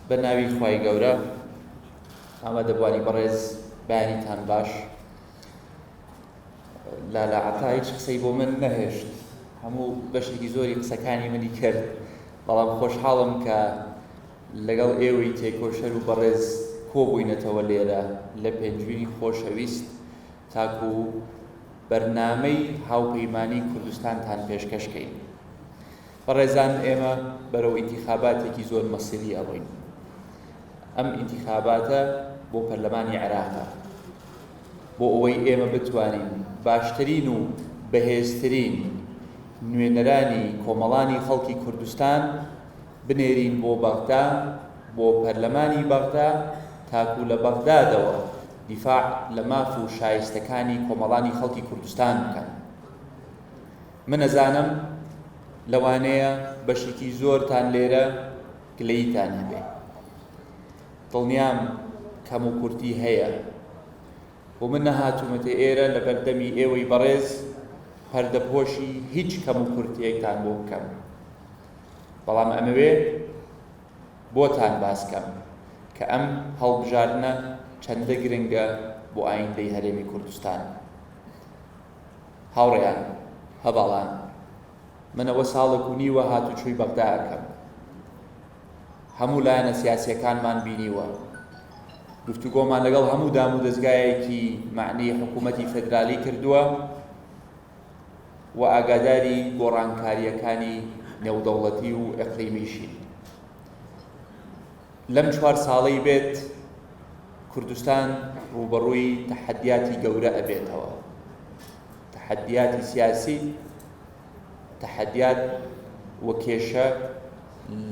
بە ناوی خوای گەورە. ئامادەبوانی بەڕێز بەیانیتان باش. لالا عەتا هیچ قسەی بۆ من نەهێشت، هەموو بەشێکی زۆری قسەکانی منی کرد، بەڵام خۆشحاڵم کە لەگەڵ ئێوەی تێکۆشەر و بەڕێز کۆبووینەتەوە لێرە لە پێنجوینی خۆشەویست تاکو بەرنامەی هاوپەیمانی کوردستانتان پێشکەش کەین. بەڕێزان ئێمە بەرەو ئینتیخاباتێکی زۆر مەسیری ئەڕۆین. ئەم ئینتیخاباتە بۆ پەرلەمانی عێراقە. بۆ ئەوەی ئێمە بتوانین باشترین و بەهێزترین نوێنەرانی کۆمەڵانی خەڵکی کوردستان بنێرین بۆ بەغدا، بۆ پەرلەمانی بەغدا تاکو لە بەغدادەوە دیفاع لە ماف و شایستەکانی کۆمەڵانی خەڵکی کوردستان بکەن. من ئەزانم لەوانەیە بەشێکی زۆرتان لێرە گلەییتان هەبێ. دڵنیام کەموکورتی هەیە و من نەهاتوومەتە ئێرە لەبەردەمی ئێوەی بەڕێز پەردەپۆشی هیچ کەموکورتییەکتان بۆ بکەم. بەڵام ئەمەوێ بۆتان باس کەم کە ئەم هەڵبژاردنە چەندە گرنگە بۆ ئایندەی هەرێمی کوردستان. هاوڕێیان، هەڤاڵان، من ئەوە ساڵێک و نیوە هاتوچۆی بەغدا ئەکەم. هەموو لایەنە سیاسییەکانمان بینیوە. گفتوگۆمان لەگەڵ هەموو دامودەزگایەکی مەعنی حکوومەتی فێدرالی کردووە و ئاگاداری گۆڕانکارییەکانی نێودەوڵەتی و ئیقلیمیشین. لەم چوار ساڵەی بێت کوردستان ڕووبەڕووی تەحەدیاتی گەورە ئەبێتەوە. تەحەدیاتی سیاسی، تەحەدیات و کێشە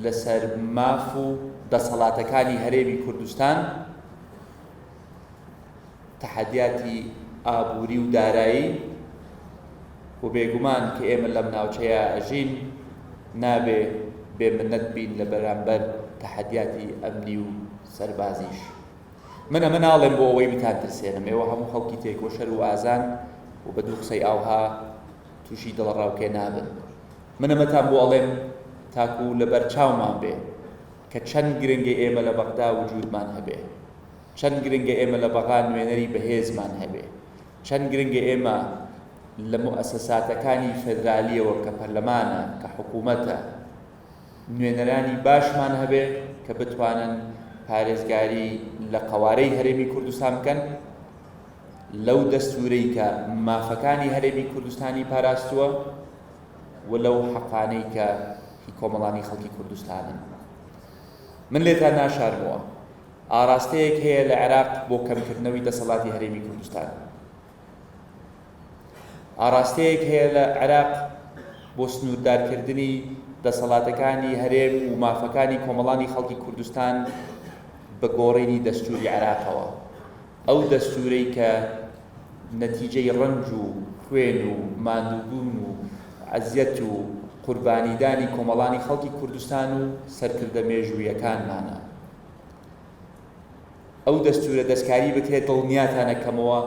لەسەر ماف و دەسەڵاتەکانی هەرێمی کوردستان، تەحەدیاتی ئابووری و دارایی و بێگومان کە ئێمە لەم ناوچەیە ئەژین نابێ بێ منەت بین لە بەرامبەر تەحەدیاتی ئەمنی و سەربازیش. من ئەمە ناڵێم بۆ ئەوەی بتانترسێنم، ئێوە هەموو خەڵکی تێکۆشەر و ئازان و بە دوو قسەی ئاوها تووشی دڵەڕاوکێ نابن. من ئەمەتان بۆ ئەڵێم تاکوو لەبەر چاومان بێ کە چەند گرنگە ئێمە لە بەغدا وجوودمان هەبێ. چەند گرنگە ئێمە لە بەغا نوێنەری بەهێزمان هەبێ. چەند گرنگە ئێمە لە موئەسەساتەکانی فێدرالییەوە کە پەرلەمانە، کە حکوومەتە، نوێنەرانی باشمان هەبێ کە بتوانن پارێزگاری لە قەوارەی هەرێمی کوردستان بکەن، لەو دەستوورەی کە مافەکانی هەرێمی کوردستانی پاراستووە و لەو حەقانەی کە هی کۆمەڵانی خەڵکی کوردستانن. من لێتان ناشارمەوە ئاراستەیەک هەیە لە عێراق بۆ کەمکردنەوەی دەسەڵاتی هەرێمی کوردستان. ئاراستەیەک هەیە لە عێراق بۆ سنووردارکردنی دەسەڵاتەکانی هەرێم و مافەکانی کۆمەڵانی خەڵکی کوردستان بە گۆڕینی دەستووری عێراقەوە. ئەو دەستوورەی کە نەتیجەی ڕەنج و خوێن و ماندووبوون و ئەزیەت و قوربانیدانی کۆمەڵانی خەڵکی کوردستان و سەرکردە مێژوویەکانمانە. ئەو دەستوورە دەستکاری بکرێت دڵنیاتان ئەکەمەوە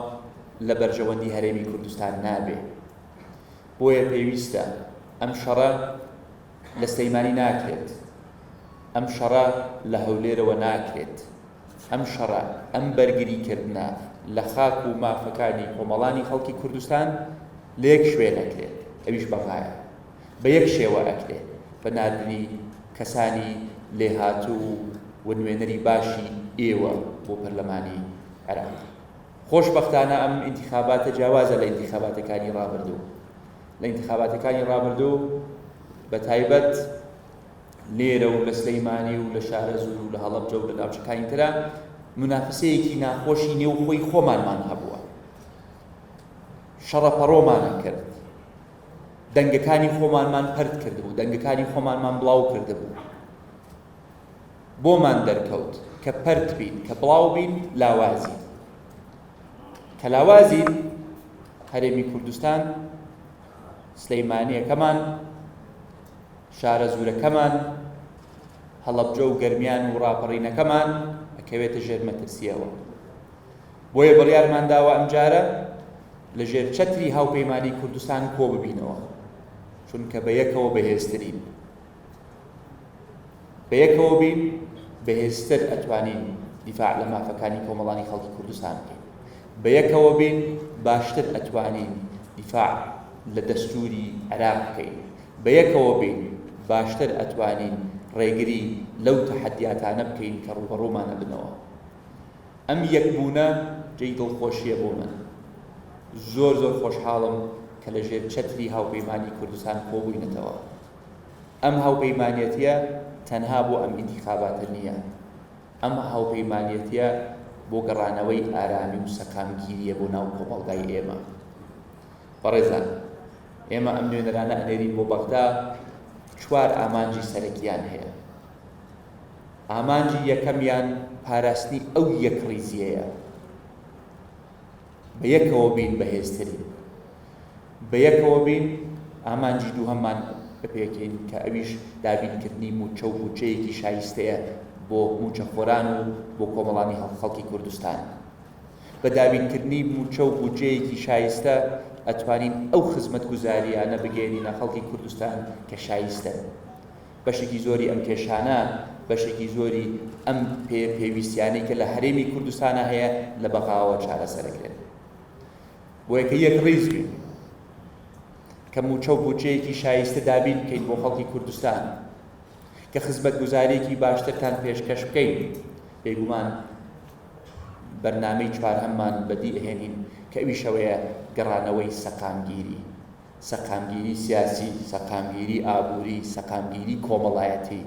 لە بەرژەوەندی هەرێمی کوردستان نابێ. بۆیە پێویستە ئەم شەڕە لە سلەیمانی ناکرێت، ئەم شەڕە لە هەولێرەوە ناکرێت، ئەم شەڕە، ئەم بەرگری کردنە لە خاک و مافەکانی کۆمەڵانی خەڵکی کوردستان لە یەک شوێن ئەکرێت ئەویش بەغایە. بە یەک شێوە ئەکرێ، بە ناردنی کەسانی لێهاتوو و نوێنەری باشی ئێوە بۆ پەرلەمانی عێراق. خۆشبەختانە ئەم ئینتیخاباتە جیاوازە لە ئینتیخاباتەکانی ڕابردوو. لە ئینتیخاباتەکانی ڕابردوو بە تایبەت لێرە و لە سلەیمانی و لە شارەزوور و لە هەڵەبجە و لە ناوچەکانی ترا مونافسەیەکی ناخۆشی نێوخۆی خۆمانمان هەبووە. شەڕە پەڕۆمان ئەکرد. دەنگەکانی خۆمانمان پەرت کردبوو، دەنگەکانی خۆمانمان بڵاو کردبوو. بۆمان دەرکەوت کە پەرت بین، کە بڵاو بین، لاوازین. کە لاوازین، هەرێمی کوردستان، سلەیمانییەکەمان، شارەزوورەکەمان، هەڵەبجە و گەرمیان و ڕاپەڕینەکەمان ئەکەوێتە ژێر مەترسییەوە. بۆیە بڕیارمان داوە ئەمجارە لە ژێر چەتری هاوپەیمانی کوردستان کۆببینەوە، چونکە بە یەکەوە بەهێزترین. بە یەکەوە بین، بەهێزتر ئەتوانین دیفاع لە مافەکانی کۆمەڵانی خەڵکی کوردستان بکەین. بە یەکەوە بین باشتر ئەتوانین دیفاع لە دەستووری عێراق بکەین. بە یەکەوە بین باشتر ئەتوانین ڕێگری لەو تەحەدیاتانە بکەین کە ڕووبەڕوومان ئەبنەوە. ئەم یەکبوونە جێی دڵخۆشییە بۆ من. زۆر زۆر خۆشحاڵم کە لە ژێر چەتری هاوپەیمانی کوردستان کۆبووینەتەوە. ئەم هاوپەیمانێتییە تەنها بۆ ئەم ئینتیخاباتە نییە. ئەم هاوپەیمانێتییە بۆ گەڕانەوەی ئارامی و سەقامگیرییە بۆ ناو کۆمەڵگای ئێمە. بەڕێزان، ئێمە ئەم نوێنەرانە ئەنێرین بۆ بەغدا، چوار ئامانجی سەرەکییان هەیە. ئامانجی یەکەمیان پاراستنی ئەو یەکڕیزییەیە. بە یەکەوە بین بەهێزترین. بە یەکەوە بین ئامانجی دووهەممان بپێکین کە ئەویش دابینکردنی مووچە و بودجەیەکی شایستەیە بۆ مووچەخۆران و بۆ کۆمەڵانی خەڵکی کوردستان. بە دابینکردنی مووچە و بودجەیەکی شایستە ئەتوانین ئەو خزمەتگوزارییانە بگەیەنینە خەڵکی کوردستان کە شایستەن. بەشێکی زۆری ئەم کێشانە، بەشێکی زۆری ئەم پێ پێویستیانەی کە لە هەرێمی کوردستانا هەیە لە بەغاوە چارەسەرەکرێن. بۆیە کە یەکڕیز بین، کە مووچە و بودجەیەکی شایستە دابین بکەین بۆ خەڵکی کوردستان، کە خزمەتگوزارییەکی باشترتان پێشکەش بکەین، بێگومان بەرنامەی چوارهەممان بەدی ئەهێنین کە ئەویش ئەوەیە گەڕانەوەی سەقامگیری. سەقامگیری سیاسی، سەقامگیری ئابووری، سەقامگیری کۆمەڵایەتی،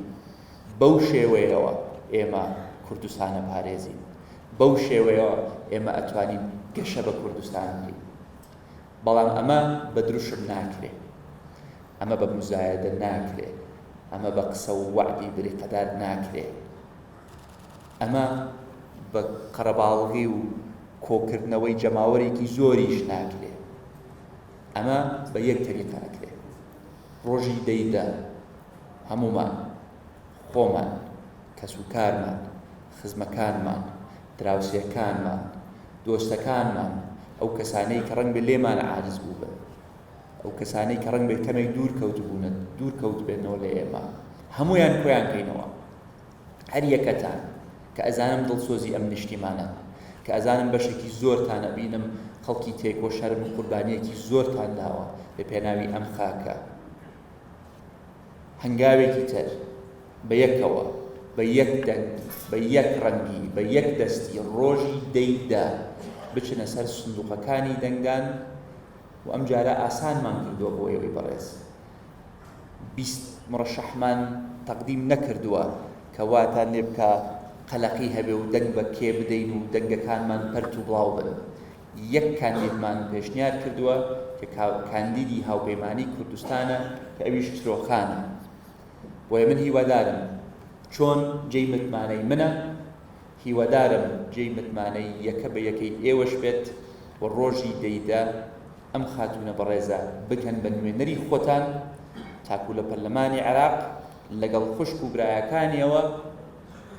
بەو شێوەیەوە ئێمە کوردستان ئەپارێزین، بەو شێوەیەوە ئێمە ئەتوانین گەشە بە کوردستان بدەین. بەڵام ئەمە بە دروشم ناکرێ، ئەمە بە موزایەدە ناکرێ، ئەمە بە قسە و وەعدی بریقەدار ناکرێ، ئەمە بە قەرەباڵغی و کۆکردنەوەی جەماوەرێکی زۆریش ناکرێ. ئەمە بە یەک تەریقە ئەکرێ. ڕۆژی دەی دە هەموومان، خۆمان، کەسوکارمان، خزمەکانمان، دراوسێکانمان، دۆستەکانمان، ئەو کەسانەی کە ڕەنگبێ لێمان عاجز بووبن، ئەو کەسانەی کە ڕەنگبێ کەمێک دوور کەوتبوونە، دوور کەوتبێنەوە لە ئێمە، هەموویان کۆیان کەینەوە. هەر یەکەتان کە ئەزانم دڵسۆزی ئەم نیشتیمانەن، کە ئەزانم بەشێکی زۆرتان ئەبینم خەڵکی تێکۆشەرن و قوربانیەکی زۆرتان داوە لە پێناوی ئەم خاکە، هەنگاوێکی تر بە یەکەوە، بە یەک دەنگی، بە یەک ڕەنگی، بە یەک دەستی ڕۆژی دەی دە بچنە سەر سندوقەکانی دەنگدان و ئەمجارە ئاسانمان کردووە بۆ ئێوەی بەڕێز. 20 مڕەشەحمان تەقدیم نەکردووە کە واتان لێ بکا قەلەقی هەبێ و دەنگ بە کێ بدەین و دەنگەکانمان پەرت و بڵاو بن. یەک کاندیدمان پێشنیار کردووە کە کاندیدی هاوپەیمانی کوردستانە کە ئەویش چرۆخانە. بۆیە من هیوادارم چۆن جێی متمانەی منە، هیوادارم جێی متمانەی یەکە بە یەکەی ئێوەش بێت و ڕۆژی دەی دە ئەم خاتوونە بەڕێزە بکەن بە نوێنەری خۆتان تاکو لە پەرلەمانی عێراق لەگەڵ خوشک و برایەکانیەوە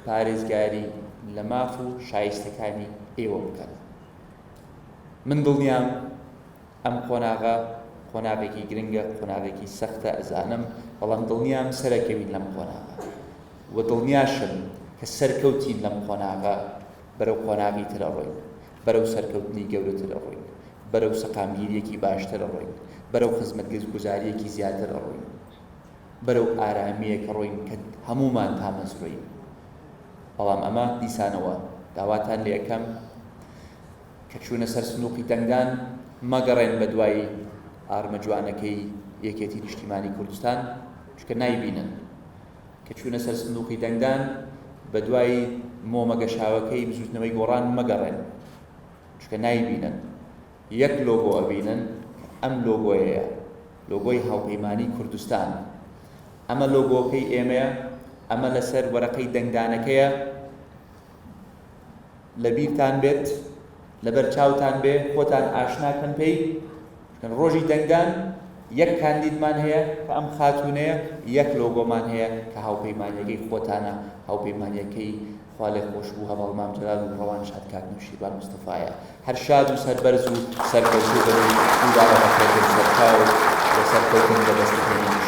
پارێزگاری لە ماف و شایستەکانی ئێوە بکەن. من دڵنیام ئەم قۆناغە قۆناغێکی گرنگە، قۆناغێکی سەختە ئەزانم، بەڵام دڵنیام سەرەکەوین لەم قۆناغە و دڵنیاشم کە سەرکەوتین لەم قۆناغە بەرەو قۆناغی تر ئەڕۆین، بەرەو سەرکەوتنی گەورەتر ئەڕۆین، بەرەو سەقامگیرییەکی باشتر ئەڕۆین، بەرەو خزمەتگوزارییەکی زیاتر ئەڕۆین، بەرەو ئارامییەک ئەڕۆین کە هەموومان تامەزرۆین. بەڵام ئەمە دیسانەوە داواتان لێ ئەکەم کە چوونە سەر سندوقی دەنگدان مەگەڕێن بە دوای ئارمە جوانەکەی یەکێتی نیشتیمانی کوردستان، چونکە نایبینن. کە چوونە سەر سندوقی دەنگدان بە دوای مۆمە گەشاوەکەی بزووتنەوەی گۆڕان مەگەڕێن، چونکە نایبینن. یەک لۆگۆ ئەبینن کە ئەم لۆگۆیەیە، لۆگۆی هاوپەیمانی کوردستان. ئەمە لۆگۆکەی ئێمەیە، ئەمە لەسەر وەرەقەی دەنگدانەکەیە. لەبیرتان بێت، لەبەر چاوتان بێ، خۆتان ئاشنا کەن پێی. چونکە ڕۆژی دەنگدان یەک کاندیدمان هەیە کە ئەم خاتوونەیە، یەک لۆگۆمان هەیە کە هاوپەیمانییەکەی خۆتانە، هاوپەیمانییەکەی خوالێخۆشبوو هەڤاڵ مام جەلال و ڕەوانشاد کاک نەوشیروان مستەفایە. هەر شاد و سەربەرز و سەرکەوتوو بن و دووبارە بەخێربێن سەرچاو و سەرکەوتن بەدەست بهێنن.